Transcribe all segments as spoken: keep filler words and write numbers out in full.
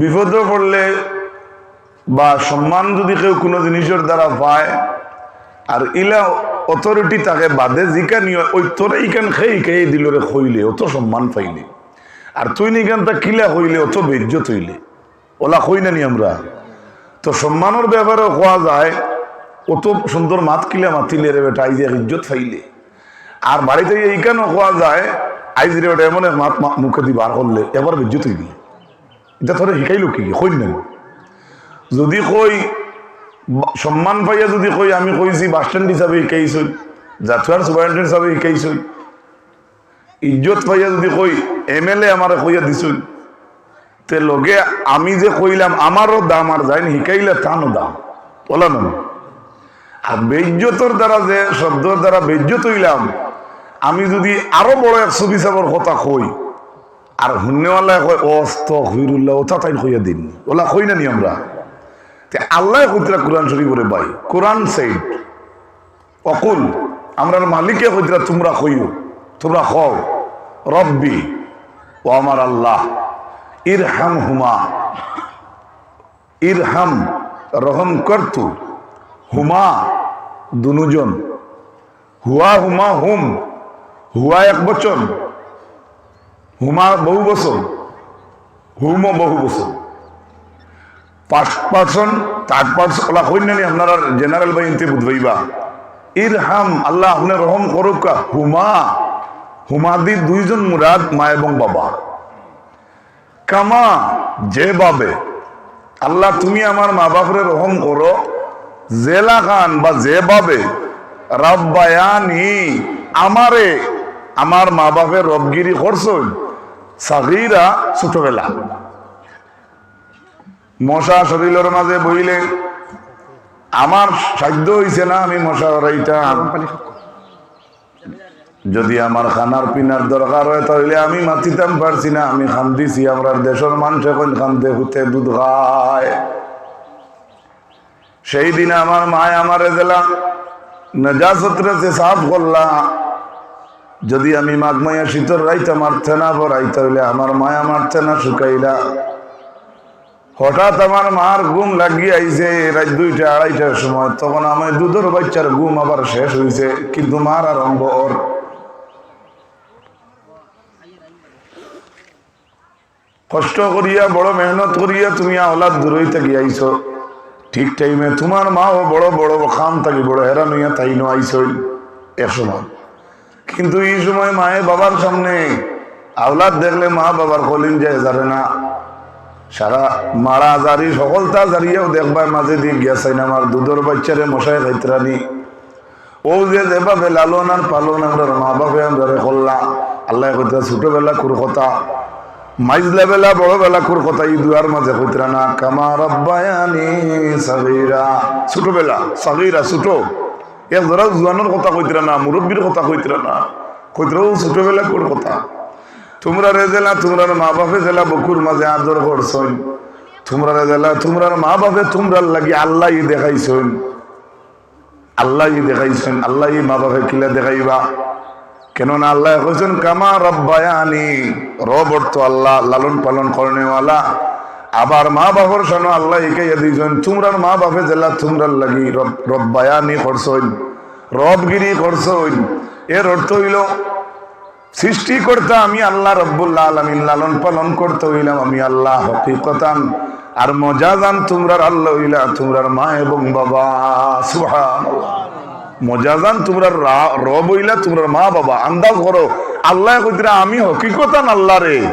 বিপদো পড়লে বা সম্মান যুদি কেউ কুনু জিনিসর দ্বারা পায়, আর ইলা অথরিটি থাকে বাদে জিকানি অয়, "ওই তোরে ইখান কে হিকাইয়া দিলো রে?" কইলে অত সম্মান পাইলে, আর "তুই নি ইখানতা কিলা?" কইলে অত বেইজ্জত অইলে। অলা কই না নি আমরা? তো সম্মানর ব্যাপারেও কওয়া যায়, "অত সুন্দর মাত কিলা মাতিলে রে বেটা, আইজ এক ইজ্জত পাইলে।" আর বাড়িত ইখানও কওয়া যায়, "আইজ রে বেটা এমন এক মাত মা-, মুখেদি বার করলে, একবার বেইজ্জত অইবি।" ইতা তোরে হিকাইলো কে? কইন না। যুদি কই, বা-, সম্মান পাইয়া যুদি কই, "আমি কইছি বাস স্ট্যান্ড হিসাবে হিকাইছইন, জাতুয়ার সুপারিনটেন্ডেন্ট হিসাবে হিকাইছইন, ইজ্জত পাইয়া যুদি কই, এমএলএ আমারে কইয়া দিছইন", তে লগে আমি যে কইলাম, আমারও দাম, আর যাইন হিকাইলা তানও দাম। অলা না নি? আর বেইজ্জতর দ্বারা, যে শব্দর দ্বারা বেইজ্জত অইলাম, আমি যুদি আরো বড় এক সুফি সাবর কথা কই, আর হুননেওয়ালায় কয়, "ও আস্তাগফিরুল্লাহ, অতা তাইন কইয়া দিন নি।" অলা কই না নি আমরা? তে আল্লায় কইতরা কুরআন শরীফরে ভাই, কুরআন said, "অকুল", আমরার মালিকে কইতরা, "তুমরা কইও, তুমরা কও, রব্বি, ও আমার আল্লাহ, ইরহামহুমা, ইরহাম, রহম করতু, হুমা, দুনুজন, হুয়া, হুমা, হুম, হুয়া এক বচন, হুমা বহু বচন, হুমও বহু বচন, ফার্স্ট পারসন, থার্ড পারসন, অলা কইন না নি আপনারা জেনারেল ভাইয়াইন্তে বুঝবাইবা। ইরহাম, আল্লাহ আপনে রহম করউক্কা, হুমা, হুমাদি দুইজন মুরাদ মা এবং বাবা। কামা, যেভাবে, আল্লাহ তুমি আমার মা বাফরে রহম করো, যেলাখান বা যেভাবে, রাব্বায়ানি, আমারে আমার মা বাফে রবগিরি করছইন, সাগীরা, ছোটবেলা। মশা শরীলর মাঝে বইলে আমার সাধ্য অইছে না আমি মশা উড়াইতাম। যুদি আমার খানার পিনার দরকার অয়, তাইলে আমি মাতিতাম পারছি না, আমি কান্দিছি। আমরার দেশর মানষে কইন, "কান্দে পুতে দুধ খায়।" সেই দিন আমার মায় আমারে যেলা নেজাসতরে যে সাফ করলা, যুদি আমি মাঘ মাইয়া শীতর রাইত আমার থেনা ভরাই, তাইলে আমার মায় আমার থেনা শুকাইলা। হঠাৎ আমার মার ঘুম লাগি আইছে রাইত দুইটা আড়াইটার সময়, তখন আমার দুধর বাইচ্চার ঘুম আবার শেষ অইছে, কিন্তু মার আরম্ভ অর। কষ্ট করিয়া, বড় মেহনত করিয়া তুমি আওলাদ দুরই থাকি আইছো, ঠিক টাইমে তুমার মাও বড় বড় কাম থাকি বড় হেরান অইয়া তাইনও আইছইন এক সময়। কিন্তু ই সময় মায়ে বাবার সামনে আওলাদ দেখলে মা বাবার কলিজায় জারে না। সারা মারা জারি, সকলতা জারিয়াও দেখবায় মাঝে দি গিয়া চাইন আমার দুধর বাইচ্চারে মশায় খাইতরা নি। অউ যে যেভাবে লালন আর পালন আমরার মা বাফে আমরারে করলা, আল্লায় কইতরা ছোটবেলাকুর কথা, মাইজলা বেলা, বড় বেলাকুর কথা, ই দুয়ার মাঝে কইতরা না, কামা রাব্বায়ানি সাগীরা, ছোটবেলা, সাগীরা, ছোট। এক জরা জুয়ানর কথা কইতরা না, মুরব্বির কথা কইতরা না, কইতরা অউ ছোটবেলাকুর কথা। তুমরারে যেলা, তুমরার মা বাফে যেলা বুকুর মাঝে আদর করছইন, তুমরারে যেলা, তুমরার মা বাফে তুমরার লাগি আল্লায় দেখাইছইন। আল্লায় দেখাইছইন, আল্লায় মা বাফে কিলা দেখাইবা? কেননা আল্লায় কইছইন, "কামা রাব্বায়ানি", রব অর্থ আল্লাহ, লালন পালন করনেওয়ালা। আবার মা বাফর শানও আল্লায় হিকাইয়া দিছইন, তুমরার মা বাফে যেলা তুমরার লাগি রব-, রব্বায়ানি করছইন, রবগিরি করছইন। এর অর্থ অইলো, সৃষ্টিকর্তা আমি আল্লাহ রব্বুল আলামিন, লালন পালন করতে অইলাম আমি আল্লাহ হকিকতান। আর মজাজান তুমরার আল্লাহ অইলা তুমরার মা এবং বাবা। সুবহানাল্লাহ। মজাজান তুমরার রা-, রব অইলা তুমরার মা বাবা। আন্দাজ করো, আল্লায় কইতরা আমি হকিকতান আল্লাহরে।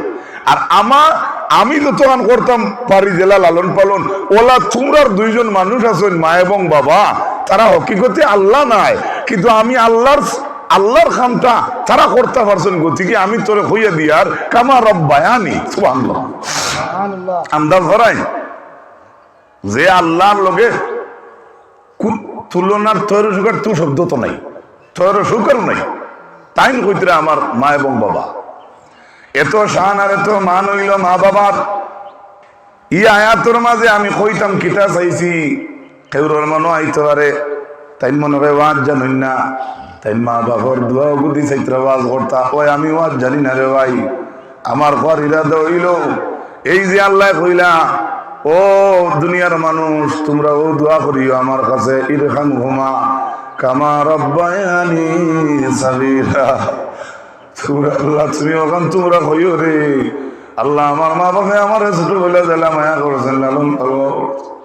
আর আমা-, আমি যতখান করতাম পারি যেলা লালন পালন, অলা তুমরার দুইজন মানুষ আছইন, মা এবং বাবা, তারা হকিকতে আল্লাহ নায়, কিন্তু আমি আল্লাহর আল্লাহর কামটা তারা করতা পারছইন, গতিকে আমি তোরে কইয়া দিয়ার, কামা রাব্বায়ানি। সুবহানাল্লাহ। সুবহানাল্লাহ। আন্দাজ ধরাই যে আল্লাহর লগে কু-, তুলনার তৈর সুকার তু শব্দ তো নাই, তৈর সুকার নাই। তাইন কইতরা আমার মা এবং বাবা। এত শান আর এত মান অইলো মা বাবার। ই আয়াতর মাঝে আমি কইতাম কিতা চাইছি, কেউরর মনো আইতো পারে, তাইন মনো করে ওয়াজ জানইন না, তাইন মা বাফর দোয়া গুদি চাইতরা ওয়াজ করতা, "ওই আমি ওয়াজ জানি না রে ভাই।" আমার কওয়ার ইরাদা অইলো, এই যে আল্লায় কইলা, "ও দুনিয়ার মানুষ, তুমরা অউ দোয়া করিও আমার কাছে, ইরহামহুমা কামা রাব্বায়ানি সাগীরা।" তুমরা আল্লাহ, তুমি অখান তুমরা কইও রে, "আল্লাহ, আমার মা-বাফে আমারে ছোটবেলা যেলা মায়া করছইন, লালন পালন করছইন।"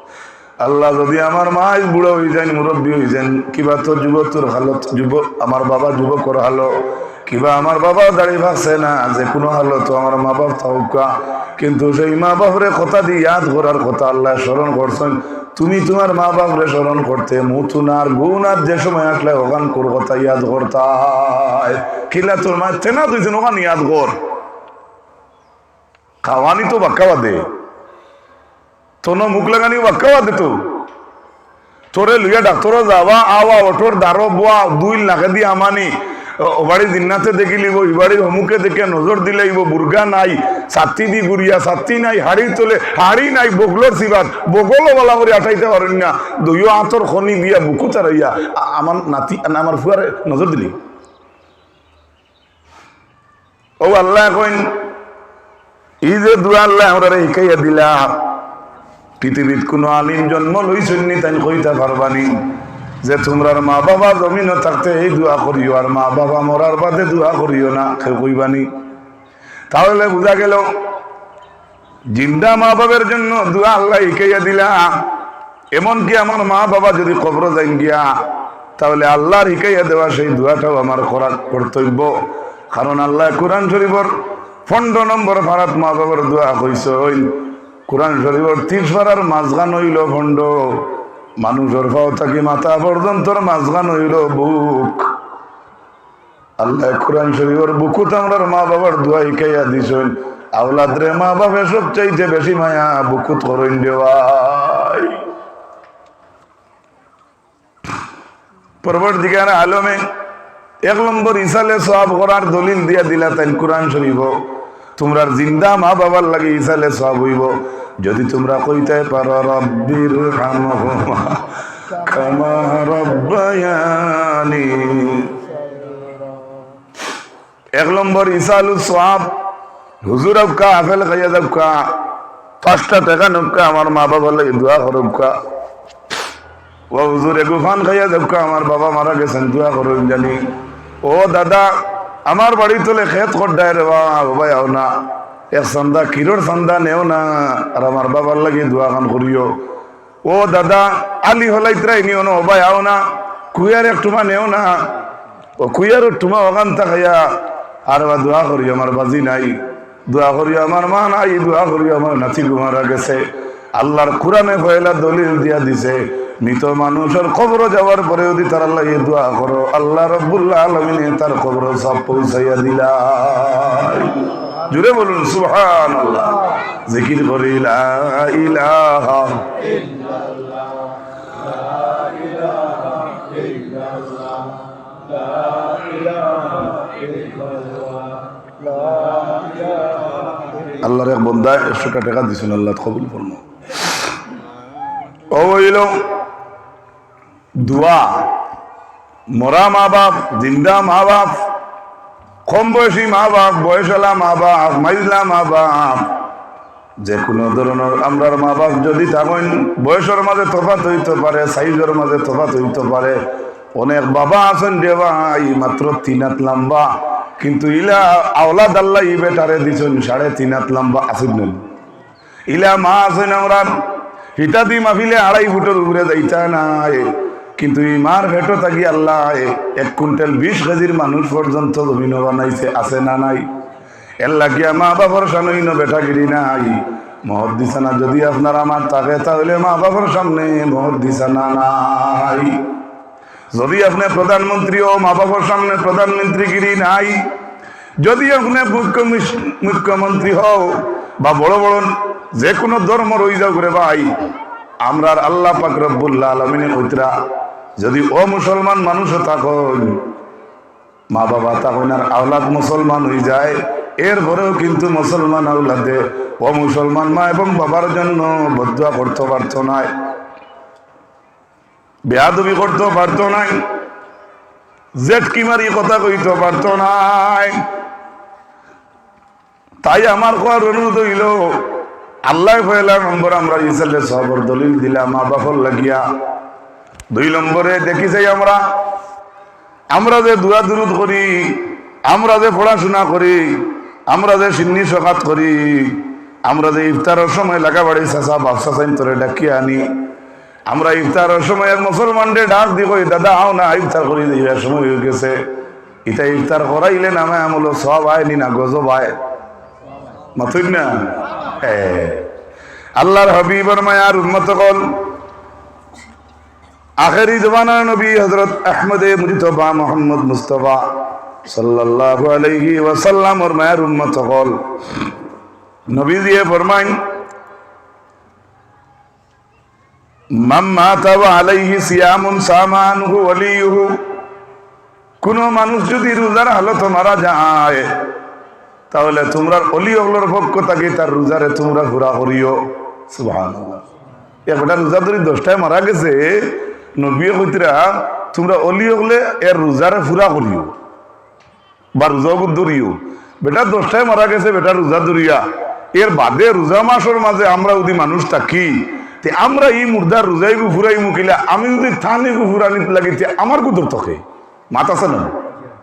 আল্লাহ, যুদি আমার মা আইজ বুড়া অইযাইন, মুরব্বি অইযাইন, কিবা তো যুবতর হালত, যুব-, আমার বাবা যুবকর হালো, কিবা আমার বাবা দাড়ি পাকছে না, যেকুনু হালতো আমার মা-বাফ থাকউক্কা, কিন্তু সেই মা-বাফরে কথা দি ইয়াদ করার কথা, আল্লায় স্মরণ করছইন। তুমি তুমার মা-বাফরে স্মরণ করতে, মুতু না আর গু না, যে সময় আসলে অখানকুর কথা ইয়াদ করতায়। কিলা তোর মা তেনা দুইজন অখান ইয়াদ কর। খাওয়ানি তো বাক্কা বাদে। তনো মুখ লাগানি বাক্কা বাদে তো। তোরে লইয়া ডাক্তরো যাওয়া, আওয়া, অটোর দারো বওয়া, দুইল নাকেদি হামানি, অ-, অবাড়ি জিন্নাতে দেখিলিবো, ইবাড়ি হমুকে দেখে নজর দিলাইবো, বুর্গা নাই, ছাত্তি দি ঘুরিয়া, ছাত্তি নাই, হাড়ির তলে, হাড়ি নাই, বগলর সিবাত, বগলও বালা করি আটাইতা পারইন না, দুইও আতর খনি দিয়া বুকু তারাইয়া, আ-, আমার নাতি, না, আমার ফুয়ারে নজর দিলি। অউ আল্লায় কইন, ই যে দোয়া আল্লায় আমরারে হিকাইয়া দিলা, পৃথিবীত কুনু আলিম জন্ম লইছইন নি, তাইন কইতা পারবা নি যে তুমরার মা-বাবা জমিনো থাকতে এই দোয়া করিও, আর মা-বাবা মরার বাদে দোয়া করিও না, কেউ কইবা নি? তাহলে বুঝা গেল, জিন্দা মা-বাফর জন্য দোয়া আল্লায় হিকাইয়া দিলা। এমনকি আমার মা-বাবা যুদি কবরো যাইন গিয়া, তাহলে আল্লার হিকাইয়া দেওয়া সেই দোয়াটাও আমার করা কর্তব্য। কারণ আল্লায় কুরআন শরীফর পনরো নম্বর পারাত মা-বাফর দোয়া কইছইন। কুরআন শরীফর তিরিশ পারার মাঝখান অইলো পনরো। মানুষর পাও থাকি মাথা পর্যন্তর মাঝখান অইলো বুক। আল্লায় কুরআন শরীফর বুকুত আমরার মা-বাফর দোয়া হিকাইয়া দিছইন। আওলাদরে মা-বাফে সবচাইতে বেশি মায়া বুকুত করইন রে ভাই। পরওয়ারদিগারে আলমে এক নম্বর ইসালে সওয়াব করার দলিল দিয়া দিলা তাইন কুরআন শরীফো। তুমরার জিন্দা মা-বাফর লাগি ইসালে সওয়াব অইবো। যুদি তুমরা কইতায় পারো, "রব্বির হামহুমা কামা রব্বায়ানি।" এক নম্বর ইসালুস সওয়াব, হুজুর আউক্কা, আপেল খাইয়া যাউক্কা, পাঁচটা টেকা নেউক্কা, আমার মা-বাফর লাগি দোয়া করউক্কা। ও হুজুর, এগু পান খাইয়া যাউক্কা, আমার বাবা মারা গেছইন, দোয়া করইন জানি। ও দাদা, আমার বাড়ির তলে খেত খড্ডায় রে বা, ও ভাই আও না, এক চান্দা, কিরর চান্দা নেও না, আর আমার বাবার লাগি দোয়া খান করিও। ও দাদা, আলি হলাইতরায় নিও না, ও ভাই আও না, কুয়ার এক টুমা নেও না, ও কুয়ার টুমা অখান থাকাইয়া, আর বা দোয়া করিও আমার বাজি নাই। দোয়া করিও আমার মা নাই, দোয়া করিও আমার নাতিগু মারা গেছে। আল্লার কুরআনে পয়লা দলিল দিয়া দিছে, মৃত মানুষর কবরো যাওয়ার পরে যুদি তারার লাগি দোয়া করো, আল্লা রব্বুল আলামিনে তার কবরো সওয়াব পৌঁছাইয়া দিলা। জুরে বলুন সুবহানাল্লাহ। জিকির করি লা ইলাহা। আল্লার এক বন্দায় একশোটা টেকা দিছইন, আল্লায় কবুল ফরমাও। ও অইলো দোয়া, মরা মা-বাফ, জিন্দা মা-বাফ, কম বয়সী মা-বাফ, বয়সআলা মা-বাফ, মাইজলা মা-বাফ, যেকুনু ধরনর আমরার মা-বাফ যুদি থাকইন, বয়সর মাঝে তফাত অইতো পারে, সাইজর মাঝে তফাত অইতো পারে। অনেক বাবা আছইন রে ভাই, মাত্র তিন আত লাম্বা, কিন্তু ইলা আওলাদ আল্লায় ই বেটারে দিছইন সাড়ে তিন আত লাম্বা, আছইন না? ইলা মা আছইন আমরার, হিটাদি মাপিলে আড়াই ফুটর উপরে যাইতা নায়, কিন্তু ই মার পেটো থাকি আল্লায় এক কুইন্টাল বিশ কেজির মানুষ পর্যন্ত জমিনো বানাইছে, আছে না নাই? এরলাগিয়া মা-বাফর সামনে ইনো বেটাগিরি নাই। মুহাদ্দিসানা যুদি আপনার আমার থাকে, তাইলে মা-বাফর সামনে মুহাদ্দিসানা নাই। যুদি আপনে প্রধানমন্ত্রী অও, মা-বাফর সামনে প্রধানমন্ত্রীগিরি নাই। যুদি আপনে মুখ্য-, মুখ্যমন্ত্রী অও বা বড় বড় যেকুনু ধর্মর অই যাউক রে ভাই, আমরার আল্লা পাক রব্বুল আলামিনে কইতরা, যুদি অমুসলমান মানুষও থাকইন, মা-বাবা থাকইন আর আওলাদ মুসলমান অইযায়, এরপরেও কিন্তু মুসলমান আওলাদে অমুসলমান মা এবং বাবার জন্য বদদোয়া করতো পারতো নায়। বেয়াদবি করতো পারতো নায়, জেটকি মারি কথা কইতো পারতো নায়। তাই আমার কওয়ার অনুরোধ অইলো, আল্লায় পয়লা নম্বর আমরা ইসালে সওয়াবর দলিল দিলা মা বাপর লাগিয়া। দুই নম্বরে দেখি যাই আমরা, আমরা যে দোয়া দুরুদ করি, আমরা যে পড়াশুনা করি, আমরা যে সিন্নি সকাত করি, আমরা যে ইফতারর সময় লাগা বাড়ি চাচা বাপ চাচাইন্তরে ডাকিয়া আনি, আমরা ইফতারর সময় এক মুসলমানরে ডাক দি কই, "দাদা, আও না, ইফতার করি দিও, সময় অই গেছে।" ইতা ইফতার করাইলে নামে আমলো সওয়াব আয় নি না গজব আয়? মাতইন না? হ্যাঁ। আল্লাহর হাবিবর মায়ার উম্মত অকল, আখেরি জমানার নবী হযরত আহমদে মুজতবা মোহাম্মদ মুস্তফা সাল্লাল্লাহু আলাইহি ওয়াসাল্লামর মায়ার উম্মত অকল, নবীজিয়ে ফরমাইন, "মান মাতা ওয়া আলাইহি সিয়ামুন সামা আনহু ওয়ালিয়ুহু।" কোনো মানুষ যদি রোজার হালতে মারা যায়, তাহলে তোমরার অলি অকলর পক্ষ থাকি তার রোজারে তোমরা পুরা করিও। সুবহানাল্লাহ। এক বেটা রোজা ধরি দশটায় মারা গেছে, নবীয়ে কইতরা, "তোমরা অলি অকলে এর রোজারে পুরা করিও।" বা রোজাগু ধরিও। বেটা দশটায় মারা গেছে, বেটা রোজা ধরিয়া। এর বাদে রোজা মাসর মাঝে আমরা যদি মানুষ থাকি, তে আমরা ই মুর্দার রোজাইগু ফুরাইমু কিলা? আমি যদি তানিগু ফুরানিত লাগি, তে আমার গু ধরতো কে? মাত আছে না?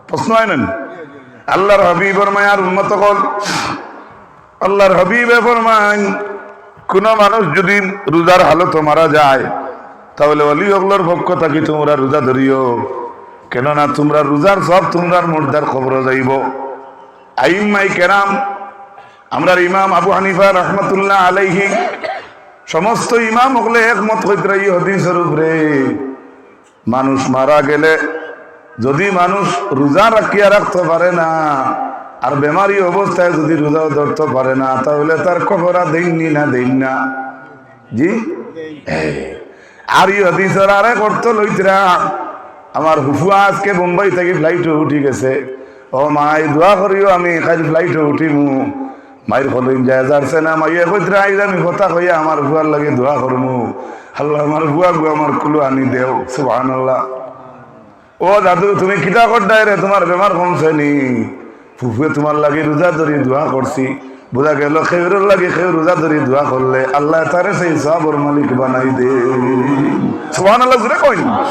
প্রশ্ন অয় না নি? আল্লাহর হাবিবর মায়ার উম্মত অকল, আল্লাহর হাবিবে ফরমাইন, কোনো মানুষ যদি রোজার হালতে মারা যায়, তাহলে অলি অকলর পক্ষ থাকি তোমরা রোজা ধরিও, কেননা তোমরা রোজার সওয়াব তোমরার মুর্দার কবরো যাইবো। আইম্মায়ে কেরাম, আমরার ইমাম আবু হানিফা রহমতুল্লাহ আলাইহি, সমস্ত ইমাম অকলে একমত কইতরা ই হাদিসর উপরে। মানুষ মারা গেলে যদি মানুষ রোজা রাখিয়া রাখতো পারে না, আর বেমারি অবস্থায় যদি রোজাও ধরতো পারে না, তাহলে তার কবরা দেইন নি না দেইন না? জি? হ্যাঁ। আর ই হাদিসর আরেক অর্থ লইতরা, আমার ফুফু আজকে বোম্বাই থাকি ফ্লাইটো উঠি গেছে, ও মাই দোয়া করিও আমি কাইল ফ্লাইটো উঠিমু। মাইর কলইন যায় যারছে না, মাইয়ে কইতরা, "আইজ আমি কথা কইয়া আমার ফুয়ার লাগি দোয়া করমু, আল্লাহ আমার ফুয়াগু আমার কুলো আনি দেও।" সুবহানাল্লাহ। ও দাদু, তুমি কিতা করতায় রে? তোমার বেমার কমছে নি? ফুফুয়ে তোমার লাগি রোজা ধরি দোয়া করছি। বুঝা গেল, কেউর লাগি কেউ রোজা ধরি দোয়া করলে আল্লায় তারে সেই সওয়াবর মালিক বানাই দে। সুবহানাল্লাহ, জোরে কইন।